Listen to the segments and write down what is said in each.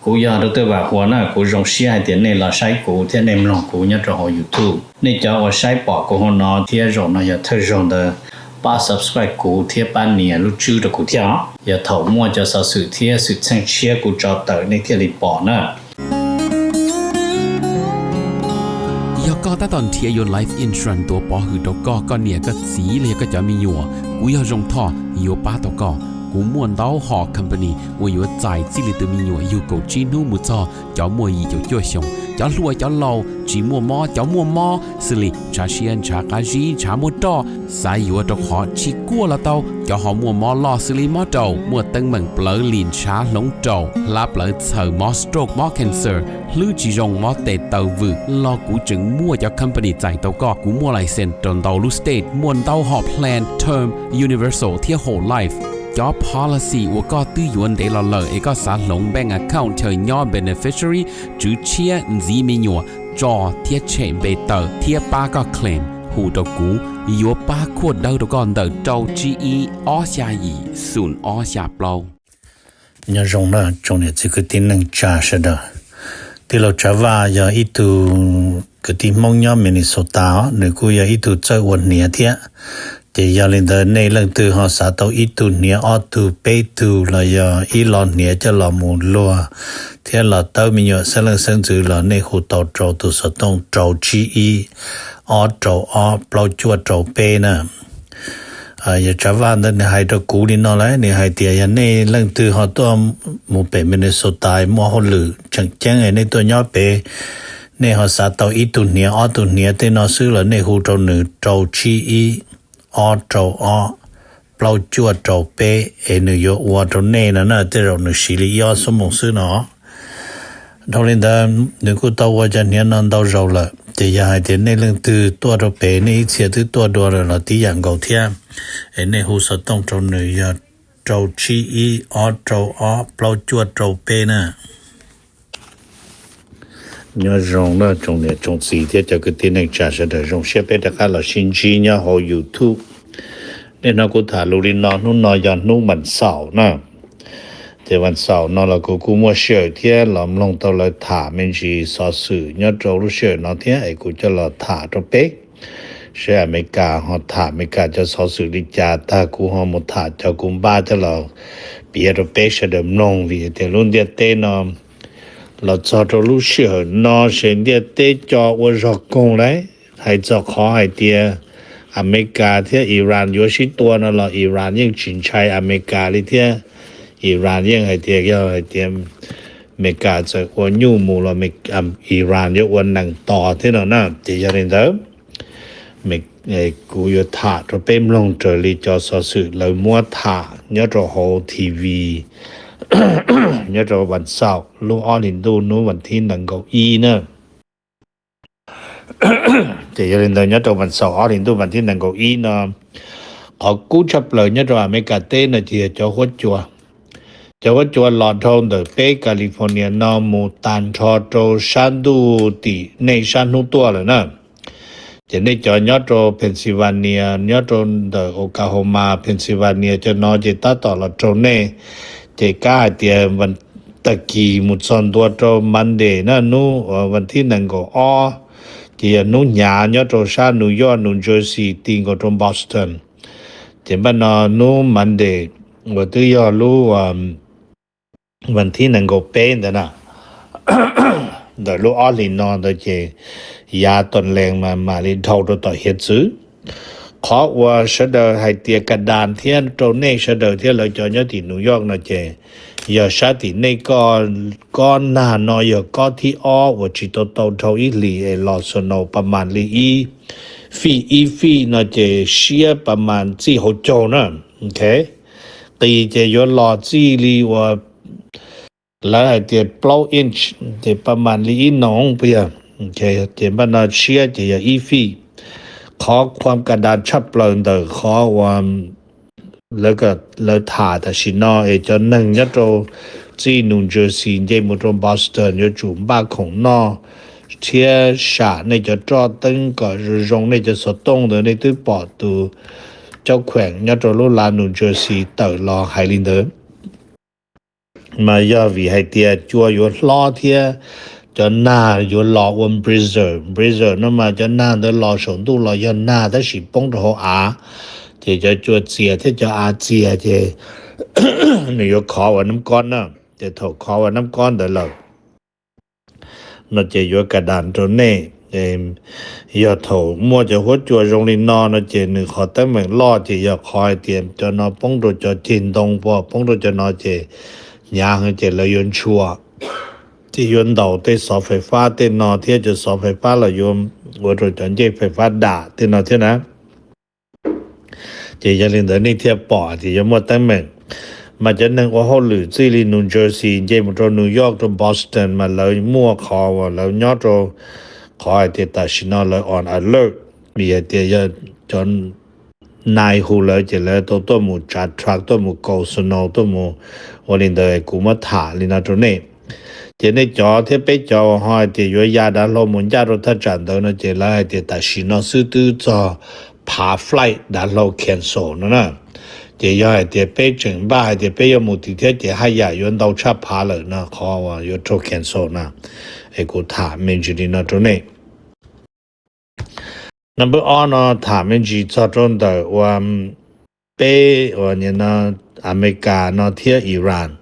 Kuv yog Dr. Vam Huas na, kuv zoo siab hais tias nej los saib kuv thiab nej mloog kuv nyob rau hauv YouTube. Nej cov uas saib pom kuv hauv no thiab zaum no yog thawj zaug ntawd, pab subscribe kuv thiab pab nias lub tswb rau kuv thiab os. Yog thaum muaj cov xov xwm thiab xwm txheej tshiab kuv tso tawm nej thiaj li pom na. Yog koj tab tom nrhiav yuav life insurance tuav pov hwm rau koj, koj niam koj txiv los yog koj cov me nyuam, kuv yog Zoo Thoj yuav pab tau koj. Kuv muaj ntau hom company uas yuav txais txij li tus me nyuam yug kaum tsib hnub mus txog cov muaj yim caum cuaj xyoos, cov hluas cov laus, tsis muaj mob cov muaj mob, xws li ntshav siab ntshav qab zib ntshav muaj roj, xav yuav rau qhov tsis kuaj los tau, cov ho muaj mob loj xws li mob raum, muaj teeb meem plawv lim ntshav hloov raum, hlab plawv txhaws, mob stroke mob cancer, hlwb tsis zoo mob tes taw vwm los kuv tseem muaj cov company txais tau koj. Kuv muaj license rau ntau lub state, muaj ntau hom plan term, universal thiab whole life. Cov policy uas koj twb yuav ntev los lawm es koj xav hloov bank account chaw nyob beneficiary, tswv tshiab, ntxiv me nyuam, tso thiab tshem npe tawm thiab pab koj claim, hu rau kuv, yuav pab khuaj dawb rau koj ntawm rau tsib ib ob xya yim xoom ob xya plaub. Nyob zoo na tsoom niam txiv kwv tij neej tsa sawv daws. Tij laug Tsav Vaj yog ib tug kwv tij Hmoob nyob Minnesota os, nws kuj yog ib tug txawj ua hniav thiab. Ces yog li ntawd nej leej twg ho xav tau ib tug hniav ob tug peb tug los yog ib lo hniav coj los mus luag thiab los tawb me nyuam xeeb leej xeeb ntxwv los nej hu tau rau tus xov tooj rau tsib ib ob rau ob plaub cuaj rau peb na. Yog Tsav Vaj ntawd nws hais rau kuv li no lawm, nws hais tias yog nej leej twg ho tuaj mus pem Minnesota muaj hauj lwm tseem ceeb nej tuaj nyob pem, nej ho xav tau ib tug hniav ob tug hniav tej no xwb los nej hu rau nws rau tsib ib ob rau ob plaub cuaj rau peb es nws yuav ua rau nej no na, tej zaum nws siv li ib ob xuab moos xwb no. Dhau li ntawd nws kuj tau ua cov hniav no ntau zaus lawm, ces yog hais tias nej leej twg tuaj rau pem nej ib txhia twb tuaj dua lawm los tib yam nkaus thiab, es nej hu xov tooj rau nws yog rau tsib ib ob rau ob plaub cuaj rau peb na. Nyob zoo na tsoom niam tsoom txiv thiab cov kwv tij neej tsa sawv daws, zoo siab peb rov qab los sib ntsib nyob hauv YouTube. Niaj hnub kuv tham lus li no, hnub no yog hnub vas xaum na. Ces vas xaum no los kuv kuj muaj sij hawm thiab los mloog tau lawv tham me ntsis xov xwm nyob rau lub sij hawm no thiab es kuv coj los tham rau peb. Seb Amelikas ho tham Amelikas cov xov xwm li cas tag kuv ho mus tham cov kuv npaj coj los piav rau peb sawv daws mloog, vim tias lub ntiaj teb no los txog rau lub sij hawm no ces ntiaj teb co ua zog koog lawm. Hais txog qhov hais tias Amelikas thiab Iran yuav sib tua no los Iran yeej tsis ntshai Amelikas li thiab. Iran yeej hais tias yog hais tias Amelikas txawm ua nyuj mus los Iran yuav ua nees tos thiab no na. Ces yog li ntawd kuv yuav tham rau peb mloog raws li cov xov xwm lawv muab tham nyob rau hauv T V nyob rau vas xaum lub ob hlis ntuj hnub vas thib nees nkaum ib na. Ces yog li ntawd nyob rau vas xaum ob hlis ntuj vas thib nees nkaum ib no, qhov kub tshaj plaws nyob rau Amelikas teb no ces yog cov huab cua. Cov huab cua los dhau ntawm peb California no mus tag nrho rau sab ntuj tim nej sab hnub tuaj lawm na. Ces nej cov nyob rau Pennsylvania, nyob rau ntawm Oklahoma, Pennsylvania cov no ces tab tom los raug nej. Ces kab hais tias tag kis mus txog ntua rau Monday na, hnub vas thib nees nkaum ob, ces yog hnub hnyav nyob rau sab New York, New Jersey ti nkaus rau Boston. Ces npaj no hnub Monday uas twb yog lub vas thib nees nkaum peb ntawd na, ntawm lub ob hlis no ntawd ces yav tom lees mas mam li dhau rau tom hiav txwv. Qhov uas sawv daws hais tias ka das thiab rau nej sawv daws thiab lawv cov nyob tim New York no ces yog sab tim nej kob nag no yog kob thib ob uas tsis tau tau dhau ib hlis es los snow pas mas li ib fij ib fij no ces siab pas mas txij hauv caug na. Qis ces yuav los txij li uas lawv hais tias plaub inch, ces pas mas li ib noov puas yog? Ces npaj no siab ces yog ib fij. Qhov khuam ka das tshaj plaws ntawm qhov uas lawv tham tam sim no es cov neeg nyob rau txij New Jersey nce mus rau Boston yuav tsum npaj khoom noj thiab sam nej cov roj teeb kom zoo zoo, nej cov xov tooj ntawd nej twb pom tus caub khueem nyob rau lub lav New Jersey tawm los hais li ntawd. Mas yog vim hais tias cua yuav hlob thiab cov nag yuav los ua blizzard, blizzard no mas cov nag ntawd los saum ntuj los yog nag tab sis poob rau hauv av, ces cov cua txias thiab cov av txias ces nws yuav khov ua nab kob na. Ces thaum khov ua nab kob ntawd lawm no ces yuav ka das rau nej. Yog thaum muaj cov huab cua zoo li no no ces nws qhov teeb meem loj ces yog qhov hais tias cov no poob rau cov ceg ntoo, poob rau cov no ces hnyav heev ces lawv yuav ntshua, ces yuav ntaus tej xov fais fab tej no thiab cov xov fais fab los yuav ua rau cov ncej fais fab dam tej no thiab na. Ces yog li ntawd nej thiaj pom tias yuav muaj teeb meem. Mas cov neeg ua hauj lwm txij li New Jersey nce mus rau New York rau Boston mas lawv muaj qhov uas lawv nyob rau qhov hais tias tam sim no lawv on alert, vim hais tias yog cov nais hu lawv ces lawv tau tuaj mus tsav truck, tuaj mus kaus snow, tuaj mus ua li ntawd kuv muab tham li no rau nej. Ces nej cov thiab peb cov uas ho hais tias yuav ya dav hlau mus ncaj rau thaj tsam ntawd no ces lawv hais tias tam sim no xwb twb txog phav flight dav hlau cancel no na. Ces yog hais tias peb tseem npaj hais tias peb yuav mus tim thiab ces haj yam yuav ntau tshaj phav lawm no qhov uas yuav raug cancel na. Es kuv tham me ntsis li no rau nej. Number ob no tham me ntsis txog rau ntawm uas peb uas Amelikas no thiab Iran.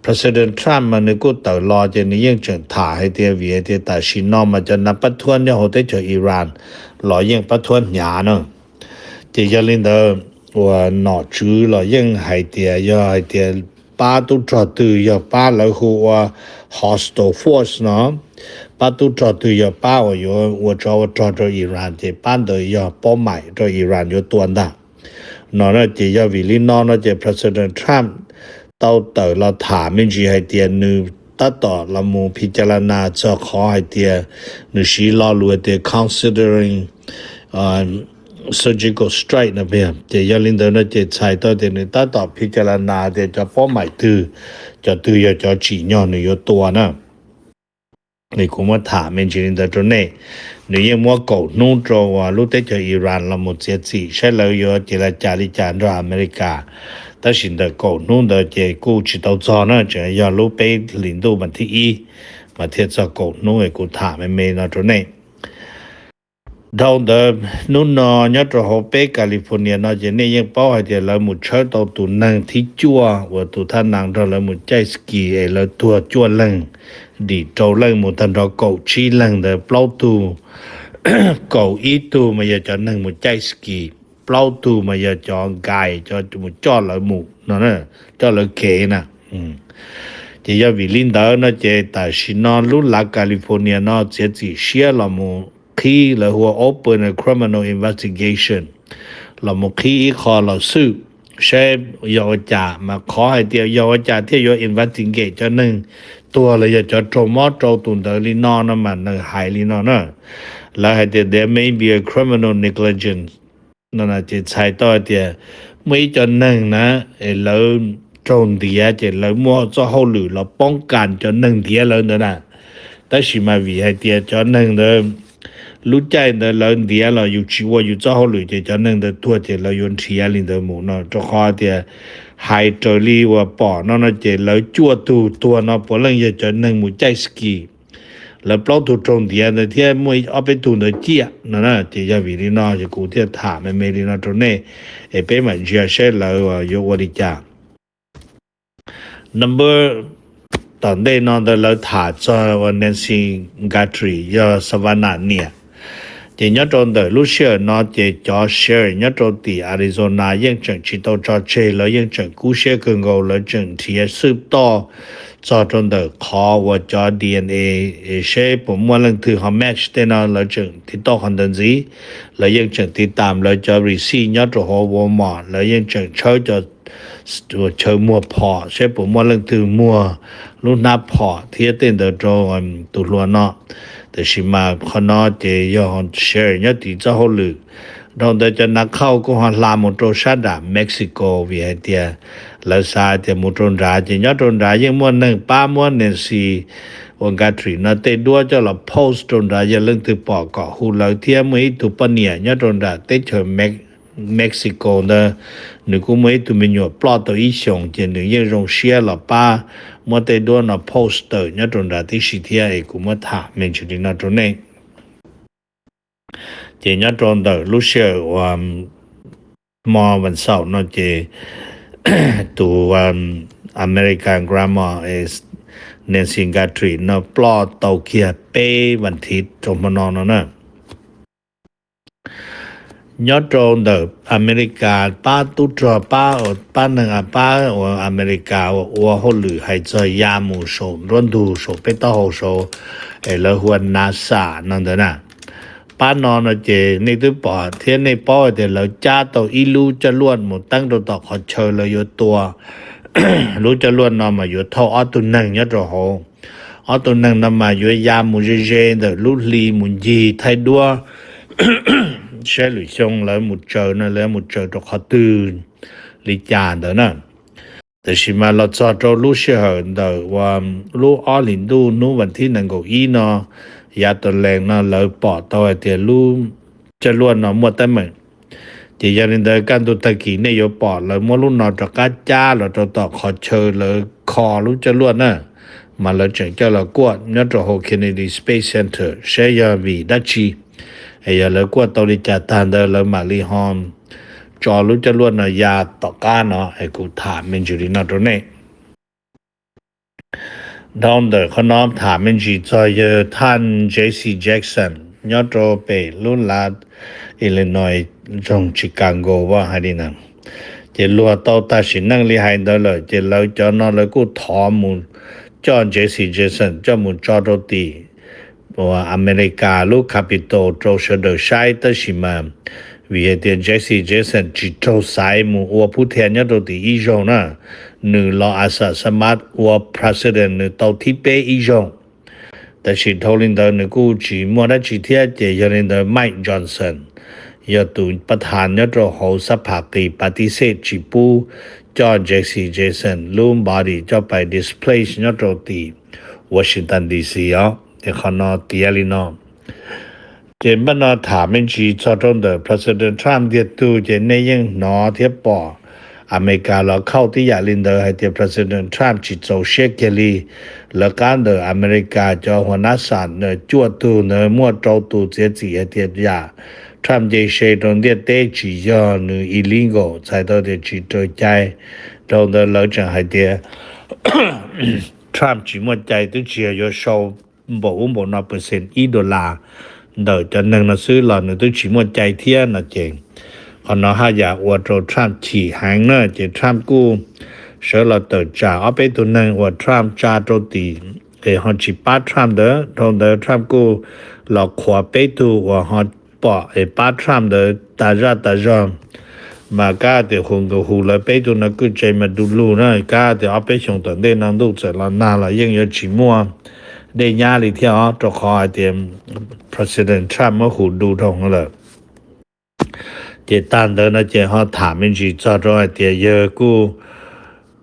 President Trump mas nws kuj tawm los ces nws yeej tseem tham hais tias vim hais tias tam sim no mas cov nav pab thuab nyob hauv teb chaws Iran los yeej pab thuab hnyav na. Ces yog li ntawd uas nom tswv los yeej hais tias yog hais tias pab tub rog twg yog pab lawv hu ua hostile force no, pab tub rog twg yog pab uas yuav ua tsov ua rog rau Iran ces pab ntawd yog paub maim rau Iran yuav tua ntag no na. Ces yog vim li no no ces President Trump tau tawm los tham me ntsis hais tias nws tab tom los mus phi ca la nas txog qhov hais tias nws siv lo lus hais tias considering surgical strike no. Ces yog li ntawd no ces txhais tau tias nws tab tom phi ca la nas tias cov paub maim twg, cov twg yog cov tsim nyog nws yuav tua na. Kuv muab tham me ntsis li ntawd rau nej. Nws yeej muab kaum hnub rau lub teb chaws Iran los mus txiav txim saib lawv yuav ces la cas li cas nrog Amelikas. Tab sis ntawm kaum hnub ntawd ces kuj tsis tau txog na, tseem yog lub peb hlis ntuj mas thib ib mas thiaj txog kaum hnub es kuv tham me me no rau nej. Dhau ntawd hnub no nyob rau hauv peb California no ces nej yeej paub hais tias lawv mus tshawb tau tus neeg thib cuaj uas tus thab nas nrog lawv mus caij ski es lawv tuag cuaj leeg, dim rau leej mus tag nrho kaum tsib leeg ntawd plaub tug, kaum ib tug mas yog cov neeg mus caij ski, plaub tug mas yog cov guide, cov mus coj lawv mus no, coj lawv kev na. Ces yog vim li ntawd no ces tam sim no lub lav California no txiav txim siab los mus qhib lawv hu ua open a criminal investigation, los mus qhib ib qho los xwb saib yog ua cas, mas qhov hais tias yog ua cas thiaj yuav investigate cov neeg tuag los yog cov raug mob rau tus ntawd li no no mas nws hais li no na. Lawv hais tias there may be a criminal negligence no ces txhais tau hais tias muaj ib co neeg na, es lawv raug ntiav ces lawv muaj txoj hauj lwm los poob kas cov neeg ntiav lawv ntawd na. Tab sis mas vim hais tias cov neeg ntawd lub caij ntawd lawv ntiav los yus tsis ua yus txoj hauj lwm ces cov neeg ntawd tuag ces lawv yuav nrhiav li ntawd mus no, rau qhov tias hais raws li uas pom no no ces lawv cuaj tug tuag no puav leej yog cov neeg mus caij ski. Lawv plaub tug raug ntiav ntawd thiab muaj ob peb tug ntawd ciaj no na. Ces yog vim li no ces kuv thiaj tham me me li no rau nej, es peb mam ntsia saib lawv yuav ua li cas. Number tom ntej no ntawd lawv tham txog uas Nancy Guthrie yog Savannah niam. Ces nyob rau ntawm lub sij hawm no ces cov sheriff nyob rau tim Arizona yeej tseem tsis tau tso tseg, lawv yeej tseem kub siab kawg nkaus, lawv tseem nrhiav xwb toj txog rau ntawm qhov uas cov D N A seb puas muaj leej twg ho match tej no, lawv tseem tiv tauj qhov ntawd ntxiv. Lawv yeej tseem tiv tam lawv cov receipt nyob rau hauv Walmart, lawv yeej tseem tshawb cov chaw muag phom seb puas muaj leej twg muag lub hnab phom thiab tej ntawd rau tus hluas no. Tiam sis mas qhov no ces yog sheriff nyob tim txoj hauj lwm. Dhau ntawd cov nav khauj kuj ho hla mus rau sab nram Mexico vim hais tias lawv xav tias mus rau nrad ces nyob rau nrad yeej muaj neeg pab muab Nancy uas Guthrie no tej duab coj los post rau nrad, yog leej twg pom kom hu lawv thiab. Muaj ib tug poj niam nyob rau nram teb chaws Me Mexico ntawd, nws kuj muaj ib tug me nyuam ploj tau ib xyoos ces nws yeej zoo siab los pab muab tej duab no post tawm nyob rau nrad tib si thiab es kuv muab tham me ntsis li no rau nej. Ces nyob rau ntawm lub sij hawm uas hmo vas xaum no ces tus American grandma Nancy Guthrie no ploj tau kiag peb vas thiv rau hmo no no na. Nyob rau ntawm America pab tub rog pab pab neeg a pab uas America uas ua hauj lwm hais txog ya mus saum nruab ntug saum peb taub hau saud es lawv hu ua NASA no ntawd na. Pab no no ces nej twb pom thiab nej paub tias lawv cab tau ib lub coj luaj mus teeb rau tom qhov chaw lawv yuav tua. Lub coj luaj no mas yuav thauj ob tug neeg nyob rau hauv. Ob tug neeg no mas yuav ya mus ze ze ntawm lub hli mus ncig thaij duab saib lwm xyoo lawv mus tsaws no lawv mus tsaws rau qhov twg li cas ntawd na. Tab sis mas los txog rau lub sij hawm ntawm uas lub ob hlis ntuj hnub vas thib nees nkaum ib no yav tas lees no lawv pom tau hais tias lub coj luaj no muaj teeb meem. Ces yog li ntawd kaj ntug tag kis nej yuav pom lawv muab lub no rov qab cab los rau tom qhov chaw lawv kho lub coj luaj na, mas lawv tseem coj los kuaj nyob rau hauv Kennedy Space Center saib yog vim dab tsi. Es yog lawv kuaj tau li cas tag ntawd lawv mam li ho tso lub coj luaj no ya tom qab no es kuv tham me ntsis li no rau nej. Dhau ntawm qhov no tham me ntsis txog yawg thaj Jesse Jackson nyob rau pem lub lav Illinois, zoog Chicago hais li ntawd. Ces luag tau tag sim neej li hais ntawd lawm ces lawv cov no lawv kuj thov mus coj Jesse Jackson coj mus tso rau tim America lub Capitol rau sawv daws saib tab sis mas vim hais tias Jesse Jackson tsis raug xaiv mus ua phub thia nyob rau tim ib zaug na, nws los a xam xa mab ua president nws tau thib peb ib zaug. Tab sis dhau li ntawd nws kuj tsis muaj dab tsi thiab ces yog li ntawd Mike Johnson yog tus pab thav nyob rau hauv xab phas qis pa tis xej tsis pub coj Jesse Jackson lub body coj pais displace nyob rau tim Washington D C os. Ces qhov no tiav li no. Ces npaj no tham me ntsis txog rau ntawm President Trump ntiag tug ces nej yeej hnov thiab pom America los khauj tib yam li ntawd hais tias President Trump tsis txaus siab kiag li. Lawv qab ntawm America cov hua nab xam cuaj tug ntawd muaj rau tus txiav txim hais tias yam Trump nce se rau ntiaj teb tsis yog nws illegal, txhais tau tias tsis raws cai. Rau ntawd lawv tseem hais tias Trump tsis muaj cai twb tsis yog yuav sau npaum ub npaum no percent ib dollar ntawm cov neeg no xwb los nws twb tsis muaj cai thiab no ces qhov no haj yam ua rau Trump chim heev na ces Trump kuj sawv los tawm tsam ob peb tug neeg uas Trump tsa rau tim es ho tsis pab Trump ntawd. Dhau ntawd Trump kuj los qhuas peb tug uas ho pom es pab Trump ntawd tas zaj tas zog. Mas kab tias hu nkawd hu lawv peb tug no kuj tseem mas du lug na, kab tias ob peb xyoos tom ntej no ntuj txawm los nag los yeej yuav tsis muaj dej nyab li thiab os, rau qhov hais tias President Trump muab hu du dhau lawm. Ces tag ntawd no ces ho tham me ntsis txog rau hais tias yawg kuj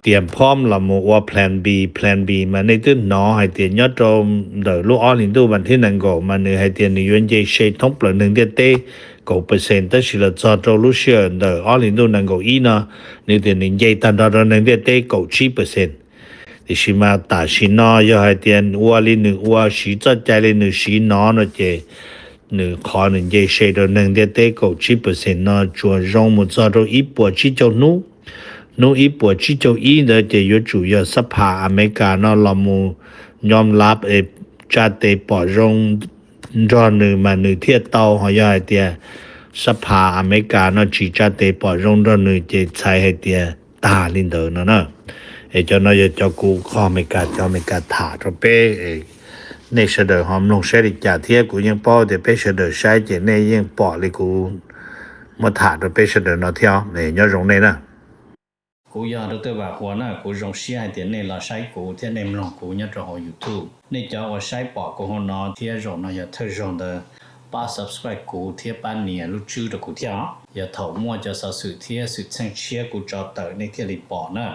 tias phom los mus ua plan B. Plan B mas nej twb hnov hais tias nyob rau ntawm lub ob hlis ntuj vas thib nees nkaum mas nws hais tias nws yuav nce se thoob plaws neeg ntiaj teb kaum percent, tab sis los txog rau lub sij hawm ntawm ob hlis ntuj nees nkaum ib no nws tias nws nce tag nrho rau neeg ntiaj teb kaum tsib percent. Tiam sis mas tam sim no yog hais tias ua li nws ua siv txoj cai li nws siv no no ces nws qhov nws nce se rau neeg ntiaj teb kaum tsib percent no tsuas zoo mus txog rau ib puas tsib caug hnub. Hnub ib puas tsib caug ib ntawd ces yuav tsum yog xab phas Amelikas no los mus nyom lav es tsa tes pom zoo nrog nws mas nws thiaj tau, ho yog hais tias xab phas Amelikas no tsis tsa tes pom zoo nrog nws ces txhais hais tias tag li ntawd no na. Es cov no yog cov kuv qhov Amelikas, cov Amelikas tham rau peb, nej sawv daws ho mloog saib li cas thiab. Kuv yeej paub tias peb sawv daws saib ces nej yeej pom li kuv muab tham rau peb sawv daws no thiab, nyob zoo nej na. Kuv yog Doctor Vam Huas na, kuv zoo siab hais tias nej los saib kuv thiab nej mloog kuv nyob rau hauv YouTube. Nej cov uas saib pom kuv hauv no thiab zaum no yog thawj zaug ntawd, pab subscribe kuv thiab pab nias lub tswb rau kuv thiab os. Yog thaum muaj cov xov xwm thiab xwm txheej tshiab kuv tso tawm nej thiaj li pom na.